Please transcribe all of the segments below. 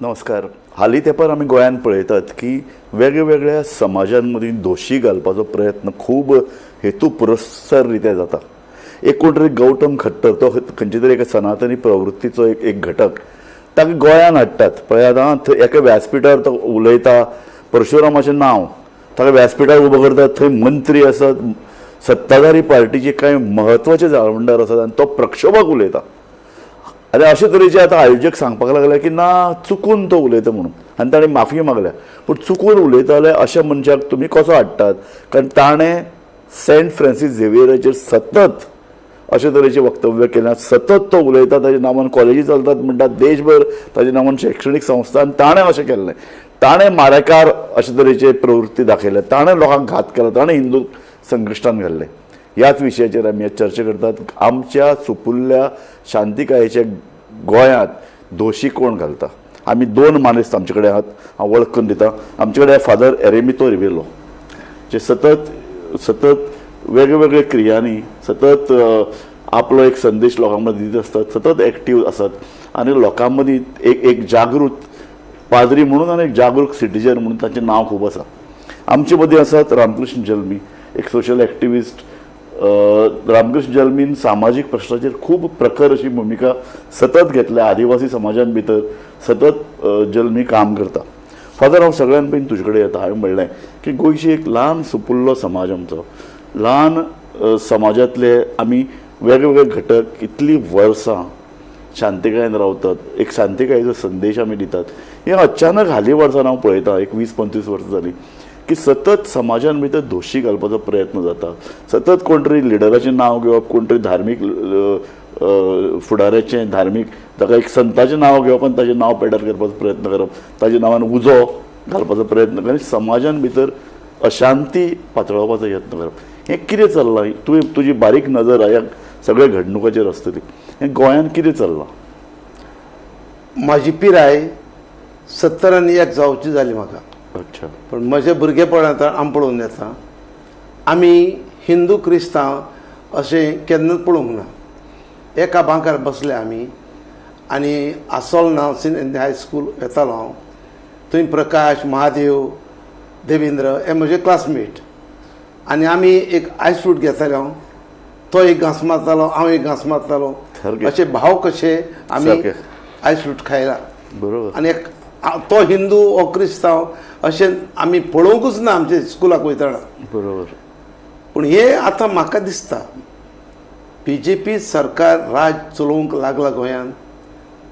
नमस्कार. हालीं तेंपार आमी गोंयांत पळयतात की वेगवेगळ्या समाजां मदीं धोशी घालपाचो प्रयत्न खूब हेतू पुरस्सर रित्या जाता. एक कोण तरी गौतम खट्टर, तो खंयच्या तरी एका सनातनी प्रवृत्तीचो एक एक घटक, ताका गोंयांत हाडटात. पळयात आं, थंय एका व्यासपिठार तो उलयता. परशुरामाचें नांव, ताका व्यासपिठार उबो करतात. थंय मंत्री आसात, सत्ताधारी पार्टीचे कांय म्हत्वाचे जाळवणदार आसात आनी तो प्रक्षोभक उलयता. आनी अशे तरेचे आतां आयोजक सांगपाक लागले की ना, चुकून तो उलयता म्हणून, आनी ताणें माफी मागल्या. पूण चुकून उलयताले अशा मनशाक तुमी कसो हाडटात? कारण ताणें सेंट फ्रांसीस झेवियराचेर सतत अशे तरेचें वक्तव्य केलां. सतत तो उलयता, ताच्या नांवान कॉलेजी चलतात म्हणटात देशभर, ताच्या नांवान शैक्षणीक संस्था. आनी ताणें अशें केल्लें, ताणें मारेकार अशे तरेचे प्रवृत्ती दाखयल्या, ताणें लोकांक घात केला, ताणें हिंदू संकश्टान घाल्ले. ह्याच विशयाचेर आमी आज चर्चा करतात. आमच्या सुपुल्ल्या शांतिकायेच्या गोंयांत दोशी कोण घालता? आमी दोन मानेस्त आमचे कडेन आहात, हांव वळख करून दिता. आमचे कडेन फादर एरेमितो रिबेलो, जे सतत सतत वेगवेगळ्या क्रियांनी सतत आपलो एक संदेश लोकां मदीं दीत आसतात, सतत एक्टीव आसात आनी लोकां मदीं एक एक जागृत पाद्री म्हणून आनी एक जागरूक सिटीजन म्हणून तांचें नांव खूब आसा. आमचे मदीं आसात रामकृष्ण जल्मी, एक सोशल एक्टिविस्ट. रामकृष्ण जल्मीन सामाजीक प्रश्नाचेर खूब प्रखर अशी भुमिका सतत घेतल्या. आदिवासी समाजान भितर सतत जल्मी काम करता. फादर, हांव सगळ्यान पयलीं तुजे कडेन येता. हांवें म्हणलें की गोंयची एक ल्हान सुपुल्लो समाज आमचो, ल्हान समाजांतले आमी वेगवेगळे घटक इतलीं वर्सां शांतिकायेन रावतात, एक शांतिकायेचो संदेश आमी दितात. हें अचानक हालीं वर्सान हांव पळयतां, एक 20-25 वर्सां जालीं की सतत समाजान भितर धोशी घालपाचो प्रयत्न जाता. सतत कोण तरी लिडराचें नांव घेवप, कोण तरी धार्मीक फुडाऱ्याचें, धार्मीक ताका एक संताचें नांव घेवप आनी ताचें नांव पेड्ड्यार करपाचो प्रयत्न करप, ताच्या नांवान उजो घालपाचो प्रयत्न करप आनी समाजान भितर अशांती पातळावपाचो यत्न करप. हें कितें चल्लां? तुवें तुजी बारीक नजर ह्या सगळ्या घडणुकाचेर आसतली. हें गोंयांत कितें चल्लां? म्हाजी पिराय 71 जावची जाली म्हाका. पूण म्हजे भुरगेपणांत आमी पळोवन येता, आमी हिंदू क्रिस्तांव अशें केन्नाच पळोवंक ना. एका बांकार बसले आमी आनी आसोलना सिनियर हायस्कूल येतालो हांव. थंय प्रकाश, महादेव, देवेंद्र हे म्हजे क्लासमेट आनी आमी एक आयस फ्रूट घेताले. हांव तो एक घांस मारतालो, हांव एक घांस मारतालो. अशे भाव कशे आमी आयस फ्रूट खायला. आनी एक तो हिंदू हो क्रिस्तांव अशें आमी पळोवंकूच ना आमचे स्कुलाक वयतना. पूण हें आतां म्हाका दिसता, बीजेपी सरकार राज चलोवंक लागला गोंयांत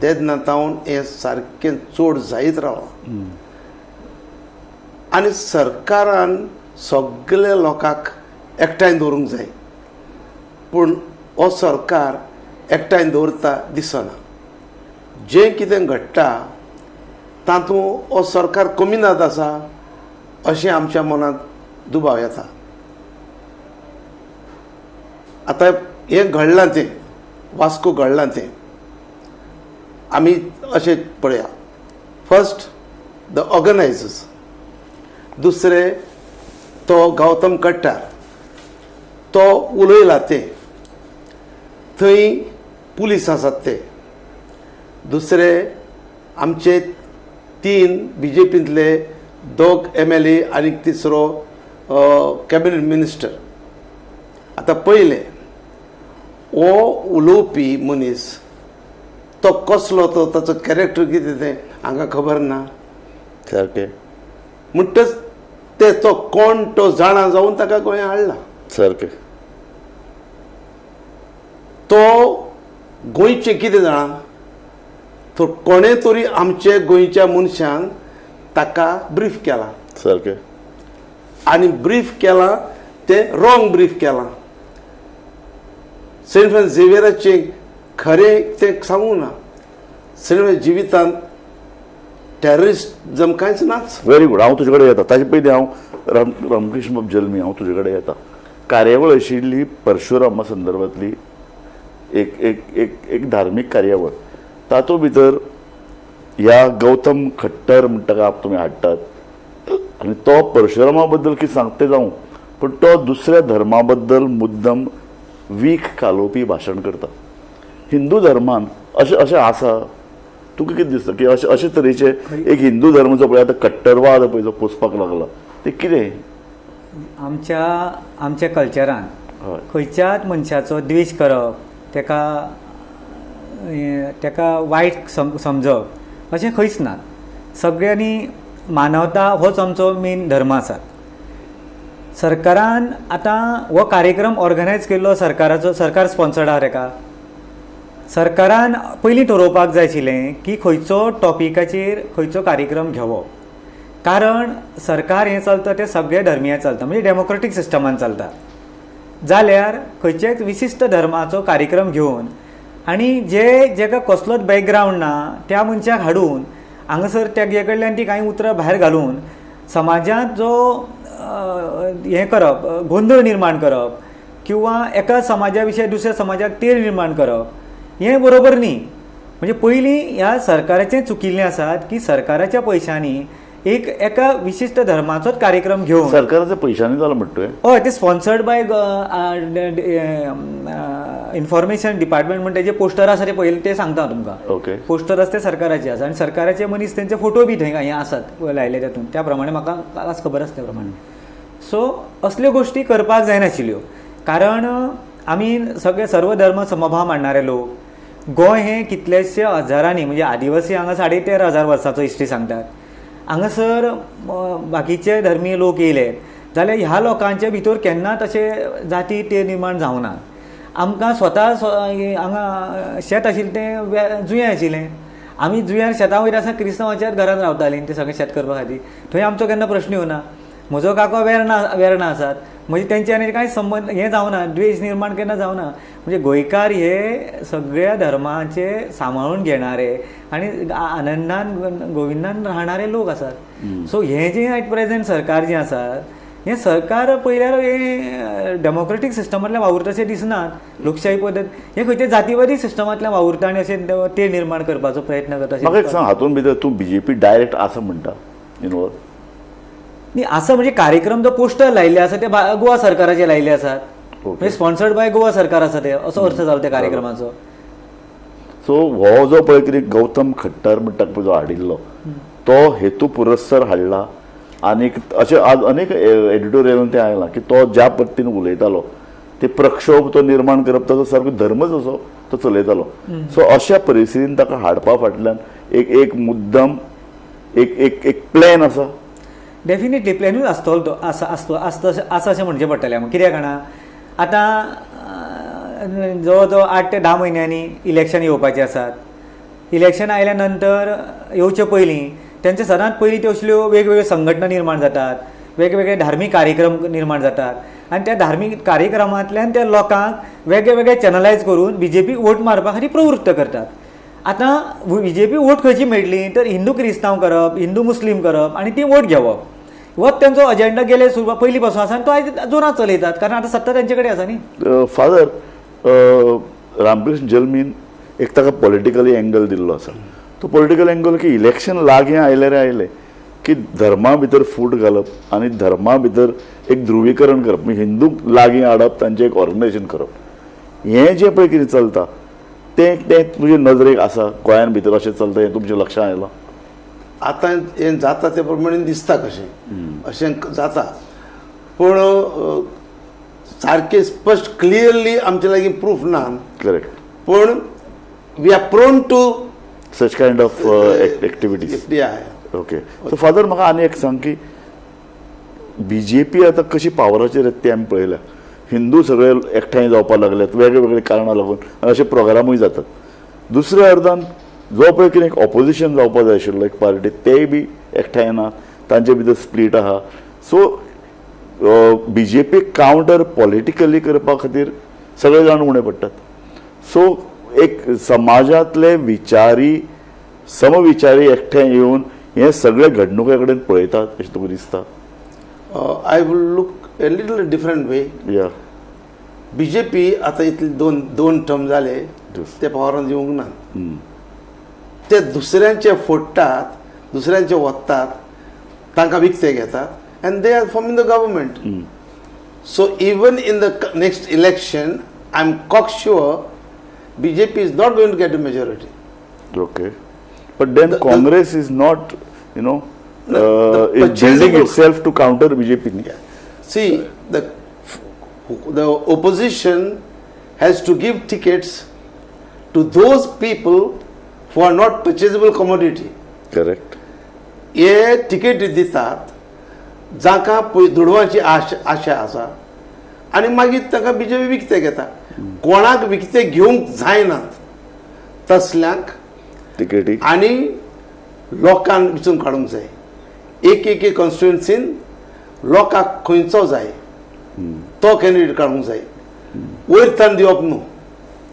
तेन्ना तावन हें सारकें चड जायत रावलां आनी सरकारान सगल्या लोकांक एकठांय दवरूंक जाय, पूण हो सरकार एकठांय दवरता दिसना. जें कितें घडटा तातूंत हो सरकार कमिनाद आसा अशें आमच्या मनांत दुबाव येता. आतां हें घडलां तें वास्को घडलां तें आमी अशें पळया. फर्स्ट the organisers, दुसरें तो गौतम कट्टार तो उलयला तें, थंय पुलीस आसात ते, दुसरे आमचे 3 बीजेपींतले, दोग एमएलए आनी तिसरो कॅबिनेट मिनिस्टर. आतां पयलें हो उलोवपी मनीस तो कसलो, तो ताचो कॅरेक्टर कितें तें हांगा खबर ना. म्हणटच ते तो कोण तो जाणा जावन ताका गोंया हाडला. तो गोंयचें कितें जाणा? तो कोणें तरी आमचे गोंयच्या मनशान ताका ब्रीफ केला आनी ब्रीफ केलां तें रॉंग ब्रीफ केलां. सेंट फ्रांसीस झेवियराचें खरें तें सांगूंक ना. सेंट फ्रांसीस जिवितांत टेररिजम कांयच नाच. Very good. हांव तुजे कडेन येता. ताचे पयलीं हांव रामकृष्ण बाब जल्मी, हांव तुजे कडेन येता. कार्यावळ आशिल्ली परशुरामा संदर्भांतली एक एक एक एक धार्मीक कार्यावळ. तातूंत भितर ह्या गौतम खट्टर म्हणटा ताका तुमी हाडटात आनी तो परशुरामा बद्दल कितें सांगता तें जावं, पूण तो दुसऱ्या धर्मा बद्दल मुद्दम वीख कालोवपी भाशण करता. हिंदू धर्मान अशें अशें आसा? तुका कितें दिसता की अशे अशे तरेचे एक हिंदू धर्म जो पळय आतां कट्टरवाद पळय जो पोसपाक लागला ते कितें? आमच्या आमच्या कल्चरान खंयच्याच मनशाचो द्वेश करप, तेका तेका वायट समजप अशें खंयच ना. सगळ्यांनी मानवता होच आमचो मेन धर्म आसा. सरकारान आतां हो कार्यक्रम ऑर्गनायज केल्लो सरकाराचो, सरकार स्पॉन्सर्ड आहा तेका. सरकारान पयलीं थारोवपाक जाय आशिल्लें की खंयचो टॉपिकाचेर खंयचो कार्यक्रम घेवप, कारण सरकार हें चलता तें सगळे धर्मीय चलता, म्हणजे डेमोक्रेटीक सिस्टमान चलता. जाल्यार खंयच्याच विशिश्ट धर्माचो कार्यक्रम घेवन आनी जे जेका कसलोच बॅकग्रावंड ना त्या मनशाक हाडून हांगासर तेजे कडल्यान ती कांय उतरां भायर घालून समाजांत जो हें करप, गोंदळ निर्माण करप किंवा एका समाजा विशय दुसऱ्या समाजाक तेर निर्माण करप हें बरोबर न्ही. म्हणजे पयलीं ह्या सरकाराचें चुकिल्लें आसात की सरकाराच्या पयशांनी एक एका विशिश्ट धर्माचोच कार्यक्रम घेवन सरकाराच्या पयशांनी जाला म्हणटा तुवें? हय, ते स्पॉन्सर्ड बाय इन्फॉर्मेशन डिपार्टमेंट म्हण तेजे पोस्टर आसा ते पयलें ते सांगता तुमकां. ओके, पोस्टर आसा ते सरकाराचे आसा आनी सरकाराचे मनीस तेंचे फोटो बी थंय हें आसात लायले तातूंत, त्या प्रमाणे म्हाका आज खबर आसा त्या प्रमाणे. सो असल्यो गोश्टी करपाक जायनाशिल्ल्यो, कारण आमी सगळे सर्व धर्म समभाव मांडणारे लोक. गोंय हें कितलेशे हजारांनी, म्हणजे आदिवासी हांगा 13,500 वर्सांचो हिस्ट्री सांगतात. हांगासर बाकीचे धर्मीय लोक येयले जाल्यार ह्या लोकांचे भितर केन्नाच अशे जाती ते निर्माण जावना. आमकां स्वता हांगा शेत आशिल्लें तें जुंये आशिल्लें, आमी जुंयार शेतां वयता आसतना क्रिस्तांवाच्याच घरान रावतालीं ते सगळें शेत करपा खातीर, थंय आमचो केन्ना प्रश्न येवना. म्हजो काको वेर्णा आसात, म्हणजे तेंचे आनी कांय संबंद हें जावना, द्वेश निर्माण केन्ना जावना. म्हणजे गोंयकार हे सगळ्या धर्माचे सांबाळून घेणारे आनी आनंदान गोविंदान राहणारे लोक आसात. सो हें जें एट प्रेजेंट सरकार जें आसा हें सरकार पळयल्यार हें डेमोक्रेटीक सिस्टमांतल्यान वावुरता अशें दिसना. लोकशाही पद्दत हें खंयच्या जातीवादी सिस्टमांतल्यान वावुरता आनी अशें ते निर्माण करपाचो प्रयत्न करता. म्हाका एक सांग, हातूंत भितर तूं बीजेपी डायरेक्ट आसा म्हणटा इनवॉल्व? न्ही आसा, म्हणजे कार्यक्रम जो पोस्टर लायिल्ले आसा ते गोवा सरकाराचे लायिल्ले आसात, म्हणजे स्पॉन्सर्ड बाय गोवा सरकार आसा ते, असो अर्थ जालो त्या कार्यक्रमाचो. सो हो जो पळय कितें गौतम खट्टर म्हणटा पळय जो हाडिल्लो तो हेतू पुरस्सर हाडला आनीक अशें आज अनेक एडिटोरियलान तें आयलां की तो ज्या पद्दतीन उलयतालो ते प्रक्षोभ तो निर्माण करप ताचो सारको धर्मच असो तो चलयतालो. सो अशा परिस्थितीन ताका हाडपा फाटल्यान एक एक मुद्दम एक एक एक प्लॅन आसा. डेफिनेटली प्लॅनूच आसतलो तो, आसा आसतो आसता आसा अशें म्हणचें पडटलें. कित्याक जाणा, आतां जवळ जवळ 8 ते 10 म्हयन्यांनी इलेक्शन येवपाचें आसात. इलेक्शन आयल्या नंतर येवचे पयलीं तेंचे सदांच पयलीं त्यो असल्यो वेगवेगळ्यो संघटना निर्माण जातात, वेगवेगळे धार्मीक कार्यक्रम निर्माण जातात आनी त्या धार्मीक कार्यक्रमांतल्यान त्या लोकांक वेगळे वेगळे चॅनलायज करून बीजेपीक वोट मारपा खातीर प्रवृत्त करतात. आतां बीजेपी वोट खंयची मेळटली तर हिंदू क्रिस्तांव करप, हिंदू मुस्लीम करप आनी ती वोट घेवप, होच तेंचो अजेंडा गेले सुरवात पयलीं पासून आसा आनी तो आयज जोरान चलयतात, कारण आतां सत्ता तेंचे कडेन आसा न्ही. फादर रामकृष्ण जल्मीन एक ताका पॉलिटिकली एंगल दिल्लो आसा. तो पॉलिटिकल एंगल की इलेक्शन लागीं आयले रे आयले की धर्मा भितर फूट घालप आनी धर्मा भितर एक ध्रुवीकरण करप, म्हणजे हिंदूक लागीं हाडप, तांचें एक ऑर्गनायजेशन करप, हें जें पळय कितें चलता तें तें तुजे नदरेक आसा गोंयान भितर अशें चलता हें तुमच्या लक्षांत आयलां? आतां हें जाता ते प्रमाणे दिसता कशें अशें जाता, पूण सारकें स्पश्ट क्लियरली आमचे लागीं प्रूफ ना. करेक्ट. पूण we are prone to such kind of activities. Okay, so father म्हाका आनी एक सांग की बीजेपी आतां कशी पावराचेर येता तें आमी पळयल्या. हिंदू सगळे एकठांय जावपाक लागल्यात वेगळे वेगळे कारणां लागून आनी अशे प्रोग्रामूय जातात. दुसऱ्या अर्दान जो पळय कितें एक ऑपोजिशन जावपाक जाय आशिल्लो एक पार्टी, तेय बी एकठांय ना, तांचे भितर स्प्लीट आहा. सो बीजेपी कावंटर पॉलिटिकली करपा खातीर सगळे जाण उणे पडटात. सो एक समाजांतले विचारी समविचारी एकठांय येवन हे सगळे घडणुके कडेन पळयतात अशें तुका दिसता? I will look a little different way. या. बीजेपी आतां इतले दोन दोन टर्म जाले ते पावरान येवंक ना, ते दुसऱ्यांचे फोडटात, दुसऱ्यांचे वतात, तांकां विकते घेतात and they are forming the government. So even in the next election I am cock sure BJP is not going to get a majority. Okay, But then Congress is not, you know, is building itself to counter BJP. See, the opposition has to give tickets to those people who are not purchasable commodity. Correct. हे ticket दितात जांकां पय दुडवांची आशा आसा आनी मागीर तांकां BJP विकतें घेता. कोणाक विकतें घेवंक जायनात तसल्यांक तिकेटी आनी लोकांक विचून काडूंक जाय. एक एक कॉन्स्टिट्युएन्सीन लोकांक खंयचो जाय तो कॅन्डिडेट काडूंक जाय. वयर ताण दिवप न्हू,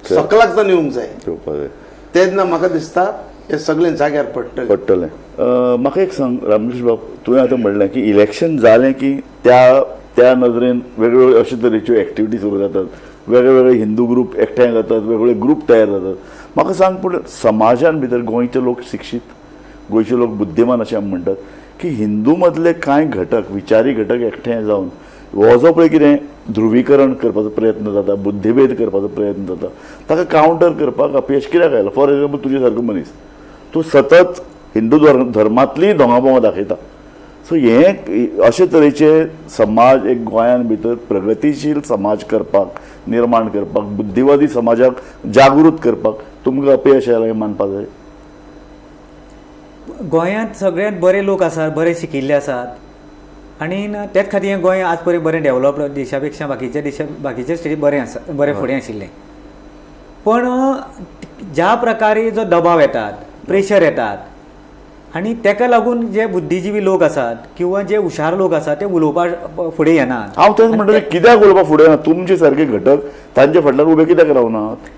सकलाक ताण येवंक जाय. तेन्ना म्हाका दिसता हे सगळें जाग्यार पडटलें पडटलें. म्हाका एक सांग रामकृष्ण बाब, तुवें आतां म्हणलें की इलेक्शन जालें की त्या त्या नदरेन वेगवेगळ्यो अशे तरेच्यो एक्टिविटी सुरू जातात, वेगळे वेगळे हिंदू ग्रूप एकठांय जातात, वेगवेगळे ग्रूप तयार जातात. म्हाका सांग, पूण समाजान भितर गोंयचे लोक शिक्षीत, गोंयचे लोक बुद्धिमान अशें आमी म्हणटात की हिंदू मदले कांय घटक, विचारी घटक एकठांय जावन हो जो पळय कितें ध्रुवीकरण करपाचो प्रयत्न जाता, बुद्धिभेद करपाचो प्रयत्न जाता, ताका कावंटर करपाक अपयश कित्याक आयलां? फॉर एग्जाम्पल, तुजे सारको मनीस तूं सतत हिंदू धर्मांतलीय धोंगापोंगां दाखयता. सो हें अशे तरेचे समाज एक गोंयान भितर प्रगतीशील समाज करपाक, निर्माण करपाक, बुद्धिवादी समाजाक जागृत करपाक तुमकां अपयश आयलां हें मानपा जाय. गोंयांत सगळ्यांत बरे लोक आसात, बरे शिकिल्ले आसात आनी त्याच खातीर गोंय आज पर्यंत बरें डेवलप्ड देशा पेक्षा बाकीच्या देशा बाकीच्या स्टेटी बरें आसा, बरें फुडें आशिल्लें. पण ज्या प्रकारे जो दबाव येतात, प्रेशर येतात आनी तेका लागून जे बुद्धिजिवी लोक आसात किंवा जे हुशार लोक आसात ते उलोवपाक फुडें येनात. हांव तेच म्हणटा, कित्याक उलोवपाक फुडें येना? तुमचे सारके घटक तांचे फाटल्यान उबे कित्याक रावनात?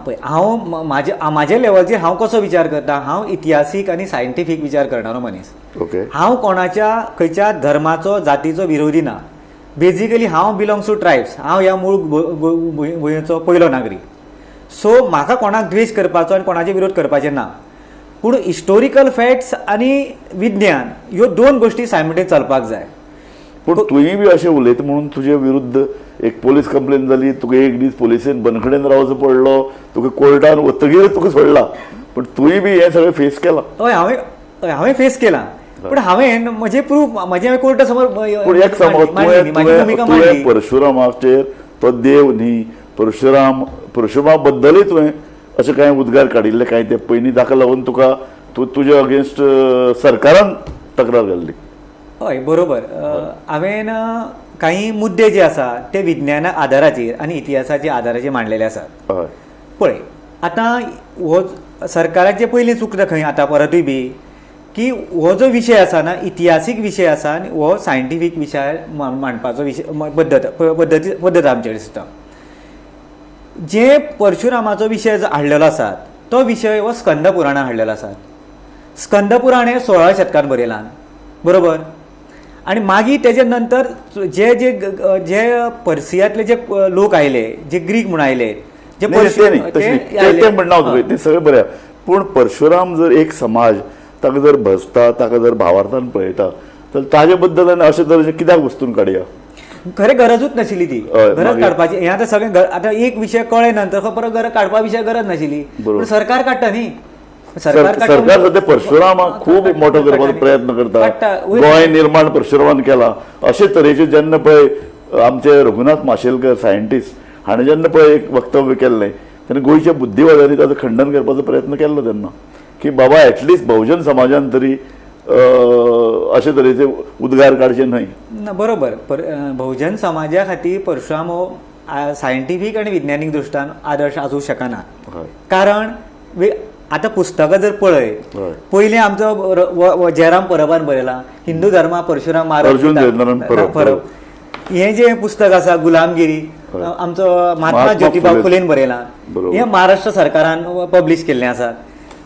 पळय, हांव म्हाज्या लेवलाचेर हांव कसो विचार करता, हांव इतिहासीक आनी सायंटिफीक विचार करणारो मनीस. ओके. हांव कोणाच्या खंयच्या धर्माचो जातीचो विरोधी ना. बेजिकली हांव बिलोंग्स टू ट्रायब्स, हांव ह्या मूळ भुंयेचो पयलो नागरीक. सो म्हाका कोणाक द्वेश करपाचो आनी कोणाचे विरोध करपाचें ना. पूण हिस्टोरिकल फॅक्ट्स आनी विज्ञान ह्यो दोन गोश्टी सायमल्टेनियस चलपाक जाय. पूण तुवें बी अशें उलयता म्हणून तुजे विरुद्ध एक पोलीस कंप्लेन जाली, तुका एक दीस पोलिसेन बंदखणीन रावचो पडलो, तुका कोर्टान वतगीर तुका सोडला, पूण तुवें बी हें सगळें फेस केलां. हय, हांवें फेस केलां, पूण हांवें म्हजें प्रूफ म्हजें हांवें कोर्टा समोर पूण एक समज, तुवें परशुरामाचेर तो देव न्ही, परशुरामा बद्दलूय तुवें अशें कांय उद्गार काडिल्ले कांय ते पयलीं, ताका लागून तुका तुजे अगेन्स्ट सरकारान तक्रार घाल्ली. हय बरोबर. हांवें काही मुद्दे जे आसा ते विज्ञाना आदाराचेर आनी इतिहासाच्या आदाराचेर मांडलेले आसात. पळय, आतां हो सरकाराचे पयलीं चुकता खंय आतां परतूय बी की हो जो विशय आसा ना, इतिहासीक विशय आसा आनी हो सायंटिफीक विशय मांडपाचो विशय पद्दत आमचे दिसता. जे परशुरामाचो विशय जो हाडलेलो आसा तो विशय हो स्कंद पुराणान हाडलेलो आसा. स्कंद पुराण हें 16व्या शतकान बरयलां, बरोबर. आनी मागीर तेजे नंतर जे जे जे पर्सियांतले जे लोक आयले, जे ग्रीक म्हूण आयले, जे ते म्हणना ते सगळें बरें. पूण परशुराम जर एक समाज ताका जर भजता, ताका जर भावार्थान पळयता तर ताजे बद्दल आनी अशे तरेचे कित्याक वस्तून काडया? खरें गरजूच नाशिल्ली ती, गरज काडपाची. हें आतां सगळें आतां एक विशय कळ्ळे नंतर परत गरज काडपा विशय गरज नाशिल्ली, पूण सरकार काडटा न्ही. सरकार सध्या परशुरामाक खूब मोठो करपाचो प्रयत्न करता, गोंय निर्माण परशुरामान केला अशे तरेचे. जेन्ना पळय आमचे रघुनाथ माशेलकर सायंटिस्ट हाणें जेन्ना पळय एक वक्तव्य केल्लें तेन्ना गोंयच्या बुद्धिवाद्यांनी ताचो खंडन करपाचो प्रयत्न केल्लो तेन्ना, की बाबा एटलिस्ट बहुजन समाजान तरी अशे तरेचे उद्गार काडचे न्हय. ना बरोबर. बहुजन समाजा खातीर परशुराम हो सायंटिफीक आनी विज्ञानीक दृश्टान आदर्श आसूंक शकना. कारण आतां पुस्तकां जर पळय, पयलीं आमचो जयराम परबान बरयलां हिंदू धर्मा परशुराम परब, हें जें पुस्तक आसा गुलामगिरी आमचो महात्मा ज्योतिबा फुलेन बरयलां, हें महाराष्ट्र सरकारान पब्लीश केल्लें आसा.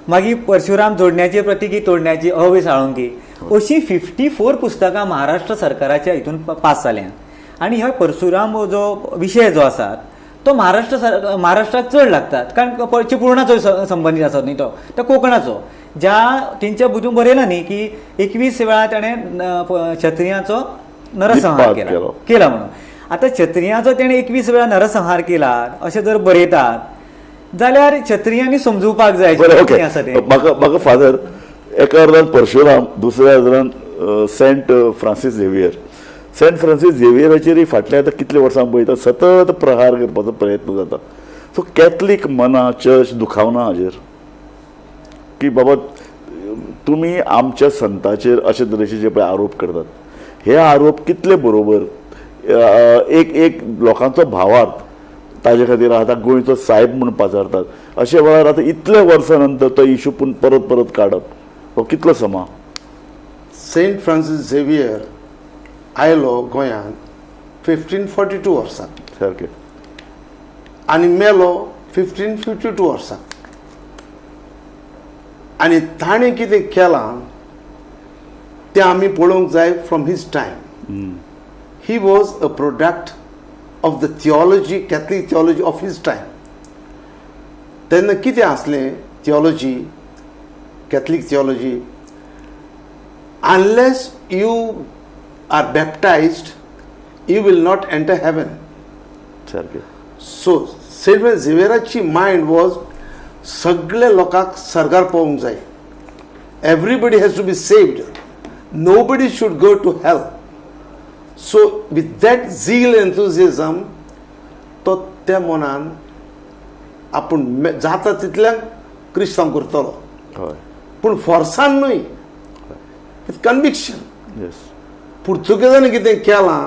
मागीर परशुराम जोडण्याची प्रतिकी तोडण्याची अवी साळुंकी, अशीं 54 पुस्तकां महाराष्ट्र सरकाराच्या हितून पास जाल्यां. आनी हो परशुराम जो विशय जो आसा तो महाराष्ट्राक चड लागतात, कारण चिपळूणाचो संबंदीत आसा न्ही तो, तो कोंकणाचो, ज्या तेंच्या बुदून बरयला न्ही की 21 वेळा ताणें क्षत्रियांचो नरसंहार केला म्हणून. आतां क्षत्रियांचो तेणें 21 वेळा नरसंहार केला अशें जर बरयतात जाल्यार क्षत्रियांनी समजुवपाक जाय बरें, कितें आसा ओके. तें. म्हाका म्हाका फादर, एका अर्दान परशुराम, दुसऱ्या अर्दान saint Francis Xavier. Saint Francis झेवियराचेरय फाटल्या आतां कितले वर्सां पळयता सतत प्रहार करपाचो प्रयत्न जाता. सो कॅथलीक मना चर्च दुखावना हाजेर की बाबा तुमी आमच्या संताचेर अशे तरेचे जे पळय आरोप करतात, हे आरोप कितले बरोबर? एक एक लोकांचो भावार्थ ताजे खातीर आतां गोंयचो सायब म्हूण पाचारतात. अशे वेळार आतां इतले वर्सां नंतर तो इशू पूण परत परत काडप हो कितलो समा? सेंट फ्रांसीस झेवियर आयलो गोंयांत 1542 वर्सा. सारकें. आनी मेलो 1552 वर्सा. आनी ताणें कितें केलां तें आमी पळोवंक जाय from his time. He was a product of the theology, Catholic theology of his time. तेन्ना कितें आसलें theology, Catholic theology, unless you are baptized you will not enter heaven. सारकें. सो सेंट झेवियराची मायंड वॉज सगळे लोकांक सर्गार पावूंक जाय, everybody has to be saved, nobody should go to hell. So with that zeal, enthusiasm, तो त्या मनान आपूण जाता तितल्यांक क्रिस्तांव करतलो. पूण फोर्सान न्हय, विथ कन्विक्शन. पुर्तुगेजांनी कितें केलां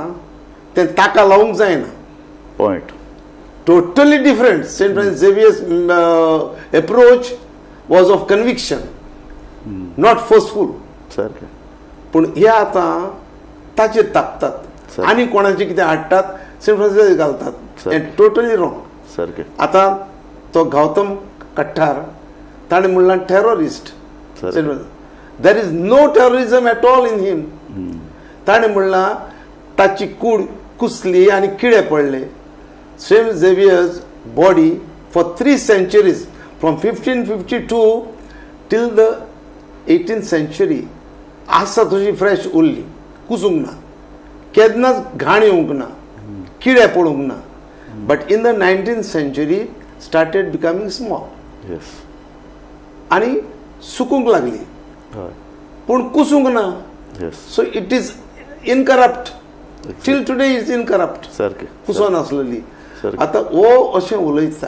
तें ताका लावंक जायना. Point. Totally different. Saint Francis Xavier's approach was of conviction, not forceful. सारकें. पूण हे आतां ताचेर तापतात आनी कोणाचें कितें हाडटात, सेंट फ्रांसीस घालतात. हें टोटली रॉंग. सारकें. आतां तो गौतम खट्टर ताणें म्हणलां terrorist. There is no terrorism at all in him. ताणें म्हणलां ताची कूड कुसली आनी किडे पडले. Saint Xavier's body for 3 centuries, from 1552 till the 18th century, आसा तशी फ्रेश उरली, कुसूंक ना, केन्नाच घाण येवंक ना, किडे पडूंक ना. But in the 19th century started becoming small आनी सुकूंक लागली, पूण कुसूंक ना. So it is incorrupt till today, is incorrupt. सारकें. कुसोन आसलेली. आतां हो अशें उलयता,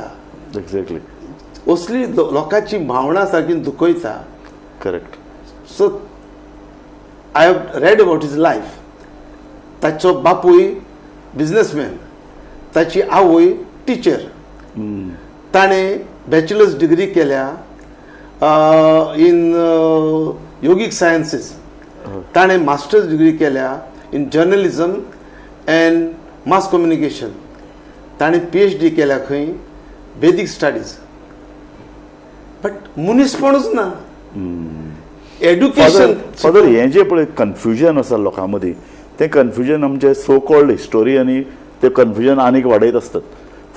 असली लोकांची भावनां सारकी दुखयता. So I have read about his life. ताचो बापूय बिजनसमॅन, ताची आवय टिचर. ताणें बॅचलर्स डिग्री केल्या इन योगीक सायन्सीस. ताणें मास्टर्स डिग्री केल्या in journalism and mass communication. ताणें पीएचडी केल्या खंय, वेदीक स्टडीज. बट मनीसपणूच ना, एड्युकेशन. फादर, हें जें पळय कन्फ्युजन आसा लोकां मदीं, तें कन्फ्युजन आमचे सो कॉल्ड हिस्टोरियनी तें कन्फ्युजन आनीक वाडयत आसतात.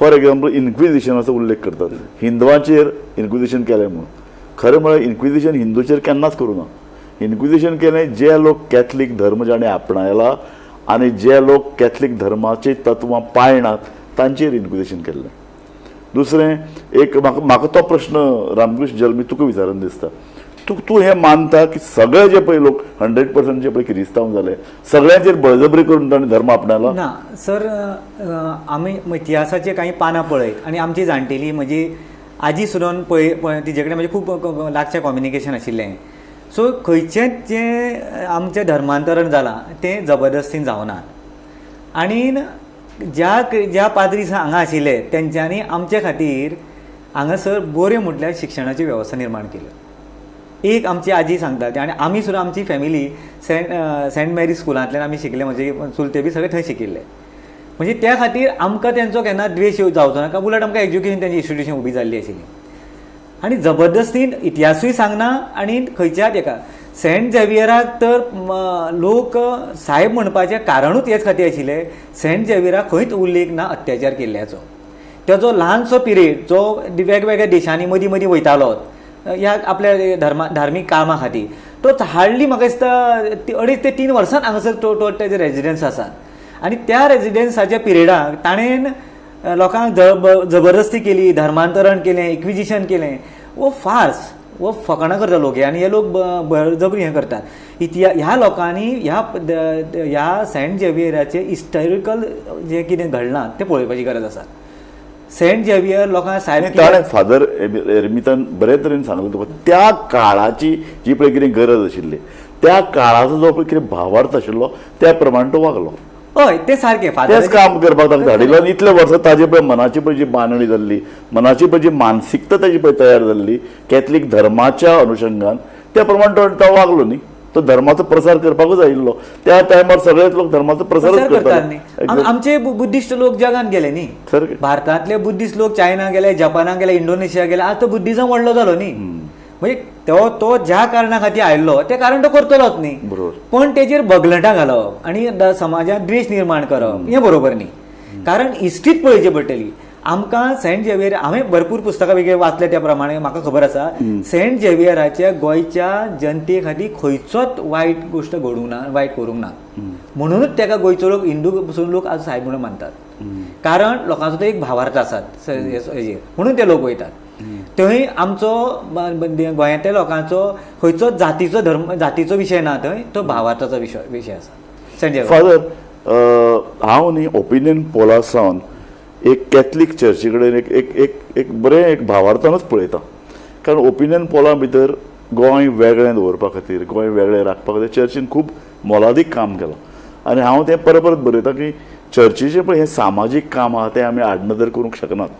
फॉर एग्जाम्पल, इन्क्विजिशनाचो उल्लेख करतात, हिंदवांचेर इन्क्विजिशन केलें म्हणून. खरें म्हळ्यार इन्क्विजिशन हिंदूचेर केन्नाच करूं ना. इन्क्विजिशन केलें जे लोक कॅथलीक धर्म जाणें आपणायला आनी जे लोक कॅथलीक धर्माची तत्वां पाळनात तांचेर इन्क्विजिशन केल्लें. दुसरें एक म्हाका म्हाका तो प्रश्न रामकृष्ण जल्मी तुका विचारून दिसता, तूं तूं हें मानता की सगळे जे पळय लोक 100% जे पळय किरिस्तांव जाले, सगळ्यांचेर बळजबरी करून ताणें धर्म आपणायला? ना सर. आमी इतिहासाचे काही पानां पळयत आनी आमची जाणटेली, म्हजी आजी सुद्दां पळय पळय, तिजे कडेन म्हजें खूब लागचें कम्युनिकेशन आशिल्लें. सो खंयचेंच जें आमचें धर्मांतरण जालां तें जबरदस्तीन जावना. आनी ज्या ज्या पाद्री हांगा आशिल्ले तेंच्यांनी आमचे खातीर हांगासर बऱ्यो म्हटल्यार शिक्षणाची वेवस्था निर्माण केली. एक आमची आजी सांगता ती आनी आमी सुद्दां आमची फॅमिली सेंट मेरी स्कुलांतल्यान आमी शिकले. म्हजे चुलते बी सगळे थंय शिकिल्ले. म्हणजे त्या खातीर आमकां तेंचो केन्ना द्वेश जावचो ना, उलट आमकां एज्युकेशन तेंची इन्स्टिट्यूशन उबी जाल्ली आशिल्ली. आनी जबरदस्तीन इतिहासूय सांगना आनी खंयच्याच एका सेंट झेवियराक तर लोक साहेब म्हणपाचें कारणूच हेच खातीर आशिल्लें. सेंट झेवियराक खंयच उल्लेख ना अत्याचार केल्ल्याचो. तेजो ल्हानसो पिरियड जो वेगवेगळ्या देशांनी मदीं मदीं वयतालो ह्या आपल्या धर्मा धार्मीक कामां खातीर, तो हार्डली म्हाका दिसता 2.5 ते 3 वर्सांत हांगासर तो तेजे रेजिडन्स आसा. आनी त्या रेजिडन्साच्या पिरियडाक ताणें लोकांक जबरदस्ती केली, धर्मांतरण केलें, इक्विजिशन केलें, वो फार्स, वो फकाणां करता लोक हे. आनी हे लोक बळजबरी हें करतात. ह्या लोकांनी ह्या सेंट झेवियराचें हिस्टॉरिकल जें कितें घडलां तें पळोवपाची गरज आसा. सेंट झेवियर लोकांक सायब ताणें फादर एर्मितान बरे तरेन सांगलें तुका, त्या काळाची जी पळय कितें गरज आशिल्ली, त्या काळाचो जो पळय कितें भावार्थ आशिल्लो त्या प्रमाणे तो वागलो. हय, तें सारकें. तेंच काम करपाक ताका धाडिल्लो. आनी इतले वर्सां ताजे पळय मनाची पळय जी बांदणी जाल्ली, मनाची पळय जी मानसिकता ताजी पळय तयार जाल्ली कॅथलीक धर्माच्या अनुशंगान, त्या प्रमाणे तो वागलो न्ही. तो धर्माचो प्रसार करपाकूच आयिल्लो. त्या टायमार सगळेच लोक धर्माचो प्रसारच करताले. आमचे बुद्धिस्ट लोक जगान गेले न्ही, भारतांतले बुद्धिस्ट लोक चायना गेले, जपानाक गेले, इंडोनेशिया गेले. आज तो बुद्धिजम व्हडलो जालो न्ही. म्हणजे तो ज्या कारणा खातीर आयिल्लो तें कारण तो करतलोच न्ही. पण तेजेर बगलटां घालप आनी समाजांत द्वेश निर्माण करप हें बरोबर न्ही. कारण हिस्ट्रीच पळोवची पडटली आमकां. सेंट झेवियर हांवें भरपूर पुस्तकां वेगळी वाचले त्या प्रमाणे म्हाका खबर आसा, सेंट झेवियराच्या गोंयच्या जनते खातीर खंयचोच वायट गोश्ट घडूंक ना, वायट करूंक ना. म्हणूनच ताका गोंयचो लोक, हिंदू पसून लोक आज सायब म्हणून मानतात. कारण लोकांचो तो एक भावार्थ आसात हेजेर, म्हणून ते लोक वयतात थंय. आमचो गोंयांतल्या लोकांचो खंयचोच जातीचो धर्म, जातीचो विशय ना थंय, तो भावार्थाचो विशय आसा. Saint Xavier. Father, हांव न्ही ओपिनियन पोला सावन एक कॅथलीक चर्ची कडेन एक एक एक एक बरें एक भावार्थानूच पळयता. कारण ओपिनियन पोला भितर गोंय वेगळें दवरपा खातीर, गोंय वेगळें राखपा खातीर चर्चीन खूब मोलादीक काम केलां. आनी हांव तें परत परत बरयता की चर्चीचें पळय हें सामाजीक काम आहा तें आमी आडनदर करूंक शकनात.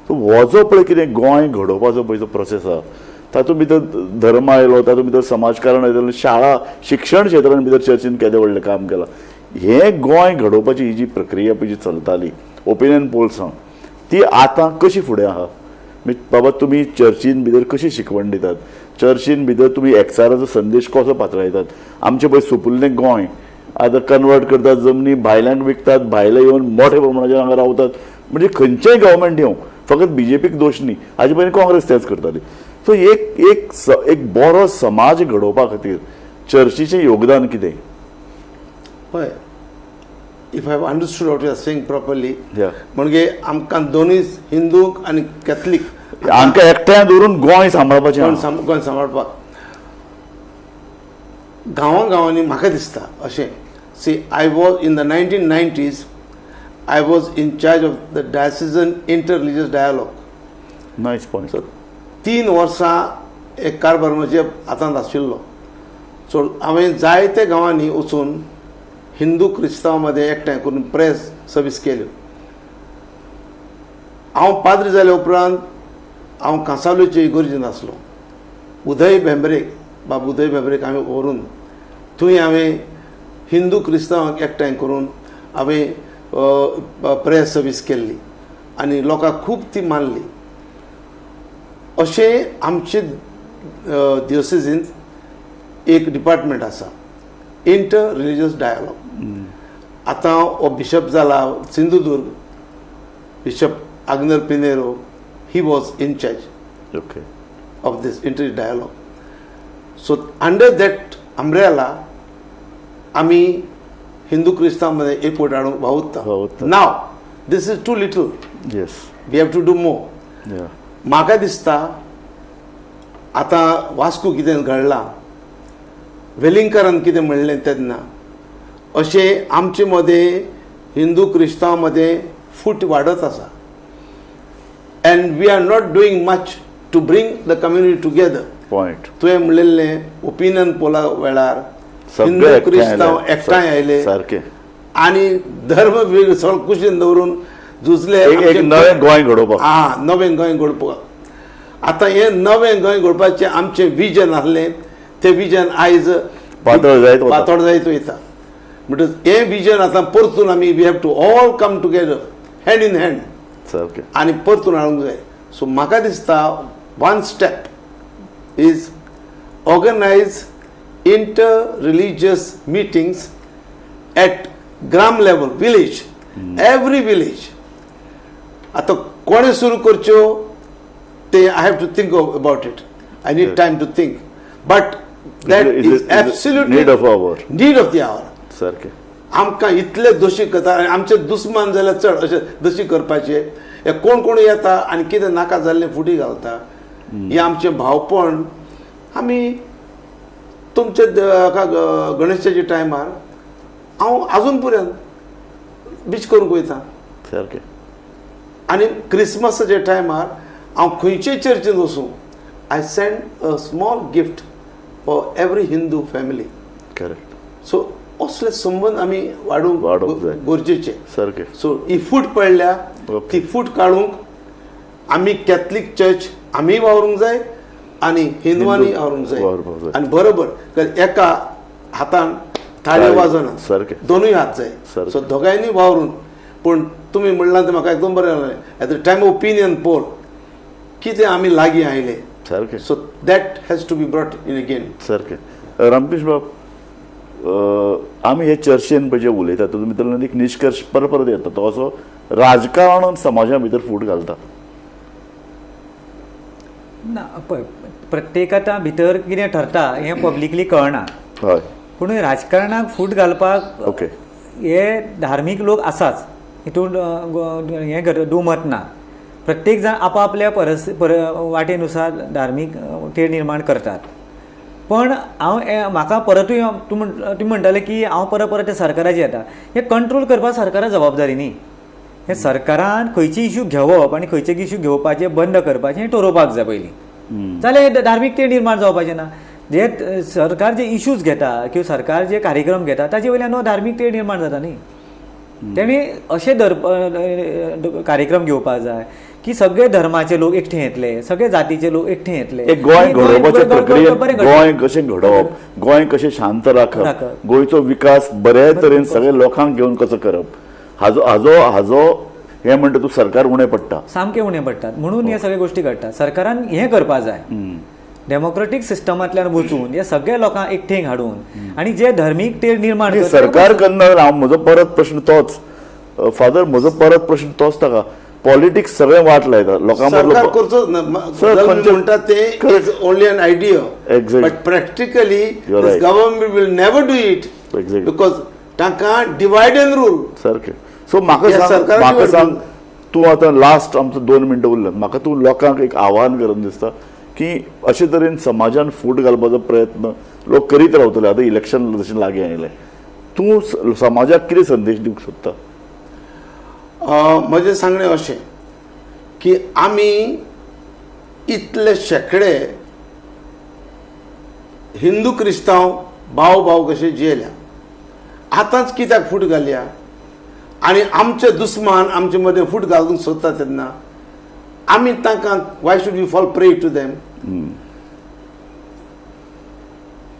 सो हो जो पळय कितें गोंय घडोवपाचो पळय जो प्रोसेस आहा तातूंत भितर धर्म आयलो, तातूंत भितर समाजकारण आयलें, शाळा शिक्षण क्षेत्रान भितर चर्चीन केदें व्हडलें काम केलां. हें गोंय घडोवपाची ही जी प्रक्रिया पळय जी चलताली ओपिनियन पोल्सां, ती आतां कशी फुडें आहा? बाबा तुमी चर्चीन भितर कशी शिकवण दितात, चर्चीन भितर तुमी एकचाराचो संदेश कसो पातळायतात? आमचें पळय सुपुल्लें गोंय आतां कन्वर्ट करतात, जमनी भायल्यांक विकतात, भायले येवन मोठ्या प्रमाणाचेर हांगा रावतात. म्हणजे खंयचेय गव्हर्मेंट येवं, फकत बीजेपीक दोश न्ही, हाजे पयलीं काँग्रेस तेंच करताली. सो एक एक एक बरो समाज घडोवपा खातीर चर्चीचें योगदान कितें? पळय, if I have understood what you are saying properly, म्हणजे आमकां दोनूय हिंदूंक आनी कॅथलीक हांकां एकठांय दवरून गोंय सांबाळपाचें. गोंय सांबाळपाक गांवां गांवांनी म्हाका दिसता अशें. See, I was in the 1990s, I was in charge of the diocesan inter religious dialogue. Nice point. So 3 वर्सां एक कारभार म्हज्या हातांत आशिल्लो. सो हांवें जायते गांवांनी वचून हिंदू क्रिस्तांव मदें एकठांय करून प्रेस सर्वीस केल्यो. हांव पाद्री जाल्या उपरांत हांव कांसावलेचे इगर्जेंत आसलो. उदय भेंब्रेक, बाब उदय भेंब्रेक हांवें व्हरून थंय हांवें हिंदू क्रिस्तांवांक एकठांय करून हांवें प्रेस सर्वीस केल्ली आनी लोकांक खूब ती मानली. अशें आमचे दियोसेजींत एक डिपार्टमेंट आसा, इंटर रिलिजियस डायलॉग. आतां हो बिशप जाला Sindhudurg, bishop Agnel Pinheiro, he was in charge of this inter dialogue. So under that umbrella आमी हिंदू क्रिस्तांव मदें एकवट हाडूंक वावुरता. Now this is too little, yes, we have to do more. म्हाका दिसता आतां वास्को कितें घडलां, वेलिंगकारान कितें म्हणलें तेन्ना, अशें आमचे मदें हिंदू क्रिस्तांव मदें फूट वाडत आसा. And we are not doing much to bring the community together. Point. तुवें म्हणलेलें ओपिनियन पोला वेळार हिंदू क्रिस्तांव एकठांय आयले सारके आनी धर्म सगळो कुशीन दवरून झुजले नवें गोंय घडोवपाक. हा, नवें गोंय घडोवपाक. आतां हें नवें गोंय घडोवपाचें आमचें विजन आसलें, तें विजन आयज पातळ जायत वयता. म्हणटच हें विजन आतां परतून आमी we have to all come together hand in hand सारकें आनी परतून हाडूंक जाय. सो म्हाका दिसता one step is organise inter religious meetings at gram level, village, every village. आतां कोणें सुरू करच्यो ते I have to think about it. I need time to think, but that is absolutely need of hour, need of the hour. सारकें. आमकां इतले दोशी करता आनी आमचे दुस्मान जाल्यार चड अशें दोशी करपाचे. हे कोण कोण येता आनी कितें नाका जाल्लें फुटी घालता. हे आमचें भावपण. आमी तुमचे गणेशाच्या टायमार हांव आजून पर्यंत बीच करूंक वयता. सारकें. आनी क्रिसमसाच्या टायमार हांव खंयचेय चर्चीन वचूं, I send a small gift for every Hindu family. Correct. So असले संबंद आमी वाडोवंक गरजेचे. सारकें. सो ही फूट पडल्या ती फूट काडूंक आमी कॅथलीक चर्च आमी वावरूंक जाय आनी हिंदवांनी वावरूंक जाय. आनी बरोबर, कारण एका हातान ताळयो वाजना, दोनूय हात जाय. सो दोगांयनी वावरून. पूण तुमी म्हणलां तें म्हाका एकदम बरें लागलें. At the time of opinion poll कितें आमी लागीं आयले. सारकें. So that has to be brought in again. सारकें. रामकृष्ण बाब, आमी हे चर्चेन पळय जे उलयतात तातूंत भितर एक निश्कर्श परत परत येता, तो असो राजकारण समाजा भितर फूट घालता. ना, पळय प्रत्येक आतां भितर कितें ठरता हें पब्लिकली कळना. हय. पूण राजकारणाक फूट घालपाक ओके हे धार्मीक लोक आसाच, हितून हें दुमत ना. प्रत्येक जाण आपापल्या वाटेनुसार धार्मीक ते निर्माण करतात. पण हांव म्हाका परतूय तूं म्हणटाले की हांव परत परत ते सरकाराचेर येता. हें कंट्रोल करपाक सरकारा जबाबदारी न्ही. हें सरकारान खंयचे इशू घेवप आनी खंयचे इशू घेवपाचे बंद करपाचें हें ठरोवपाक जाय पयलीं. जाल्यार धार्मीक ते निर्माण जावपाचें ना. जे सरकार जे इशूज घेता किंवा सरकार जे कार्यक्रम घेता ताचे वयल्यान हो धार्मीक ते निर्माण जाता न्ही. तेणी अशे कार्यक्रम घेवपाक जाय की सगळे धर्माचे लोक एकठांय येतले, सगळे जातीचे लोक एकठांय येतले. गोंय घडोवपाचे प्रक्रियेन गोंय कशें घडोवप, गोंय कशें शांत राखप, गोंयचो विकास बरे तरेन सगळे लोकांक घेवन कसो करप, हाजो हाजो हाजो हें म्हणटा तूं सरकार उणें पडटा, सामकें उणें पडटात. म्हणून हे सगळे गोश्टी घडटात. सरकारान हें करपाक जाय, डेमोक्रेटीक सिस्टमांतल्यान वचून हे सगळे लोकांक एकठांय हाडून आनी जे धर्मीक ते निर्माण सरकार करना. हांव म्हजो परत प्रश्न तोच फादर, म्हजो परत प्रश्न तोच ताका पॉलिटिक्स सगळें वाट लायता लोकां. सरकार करचोच ना म्हणटा तें is only an idea, but practically this government will never do it because तांकां डिवायड एंड रूल. सारकें. सो म्हाका सांग तूं आतां लास्ट आमचो 2 मिनटां उरल्या, म्हाका तूं लोकांक एक आव्हान करून दिसता की अशे तरेन समाजान फूट घालपाचो प्रयत्न लोक करीत रावतले. आतां इलेक्शन जशें लागीं आयलें, तूं समाजाक कितें संदेश दिवंक सोदता? म्हजें सांगणें अशें की आमी इतले शेंकडे हिंदू क्रिस्तांव भाव भाव कशे जियेल्या, आतांच कित्याक फूट घालया आनी आमचे दुस्मान आमचे मदें फूट घालूंक सोदता तेन्ना आमी तांकां why should we fall prey to them?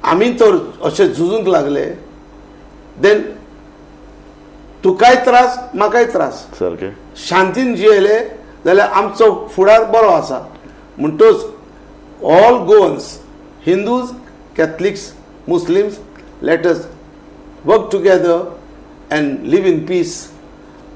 आमी तर अशें झुजूंक लागले देन तुकाय त्रास म्हाकाय त्रास. सारकें. शांतीन जियेले जाल्यार आमचो फुडार बरो आसा. म्हणटच all Goans, Hindus, Catholics, Muslims, let us work together and live in peace.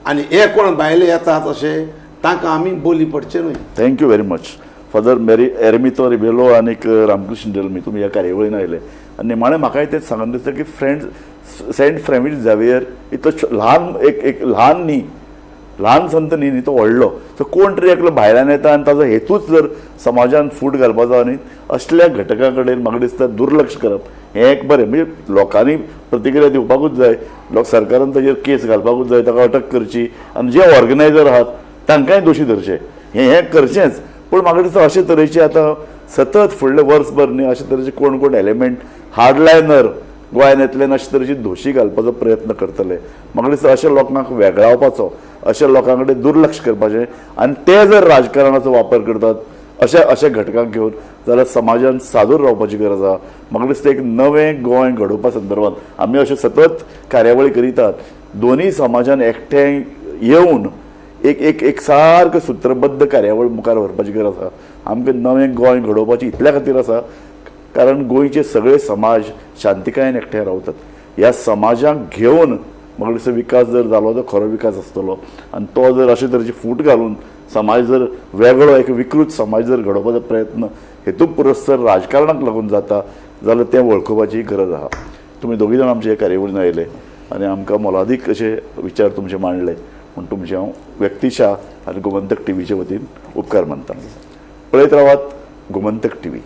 आनी हे कोण भायले येतात अशें तांकां आमी बोली पडचे न्हय. Thank you very much father Mary Ermito Rebelo आनीक रामकृष्ण जल्मी, तुमी ह्या कार्यावळीन आयले. आनी निमाणें म्हाकाय तेंच सांगन दिसता की फ्रेंड सेंट फ्रेंवीस झेवियर इतलो ल्हान एक एक ल्हान न्ही, ल्हान संत न्ही न्ही, तो व्हडलो. सो कोण तरी एकलो भायल्यान येता आनी ताजो हेतूच जर समाजान फूट घालपाचो आनी असल्या घटका कडेन म्हाका दिसता दुर्लक्ष करप हें एक बरें. म्हणजे लोकांनी प्रतिक्रिया दिवपाकूच जाय, लोक सरकारान ताजेर केस घालपाकूच जाय, ताका अटक करची आनी जे ऑर्गनायझर आहात तांकांय दोशी धरचे, हें हें करचेंच. पूण म्हाका दिसता अशे तरेचे आतां सतत फुडले वर्सभर न्ही अशे तरेचे कोण कोण एलिमेंट हार्डलायनर गोंयान येतले आनी अशे तरेची धोशी घालपाचो प्रयत्न करतले. म्हाका दिसता अशे लोकांक वेगळावपाचो, अशा लोकां कडेन दुर्लक्ष करपाचें आनी ते जर राजकारणाचो वापर करतात अशा अशा घटकांक घेवन जाल्यार समाजान सादूर रावपाची गरज आसा. म्हाका दिसता एक नवें गोंय घडोवपा संदर्भात आमी अशे सतत कार्यावळी करीतात. दोनूय समाजान एकठांय येवन एक एक एक सारको सूत्रबद्ध कार्यावळ मुखार व्हरपाची गरज आसा. आमकां नवें गोंय घडोवपाची इतल्या खातीर आसा कारण गोंयचे सगळे समाज शांतिकायेन एकठांय रावतात. ह्या समाजाक घेवन म्हाका दिसता विकास जर जालो तो खरो विकास आसतलो आनी तो जर अशे तरेची फूट घालून समाज जर वेगळो एक विकृत समाज जर घडोवपाचो प्रयत्न हेतू पुरस्सर राजकारणाक लागून जाता जाल्यार तें वळखुपाची गरज आसा. तुमी दोगूय जाण आमचे हे कार्यावळीन आयले आनी आमकां मोलादीक अशे विचार तुमचे मांडले म्हूण तुमचे हांव व्यक्तिशा आनी गोमंतक टीव्हीचे वतीन उपकार मानता. पळयत रावात गोमंतक टीव्ही.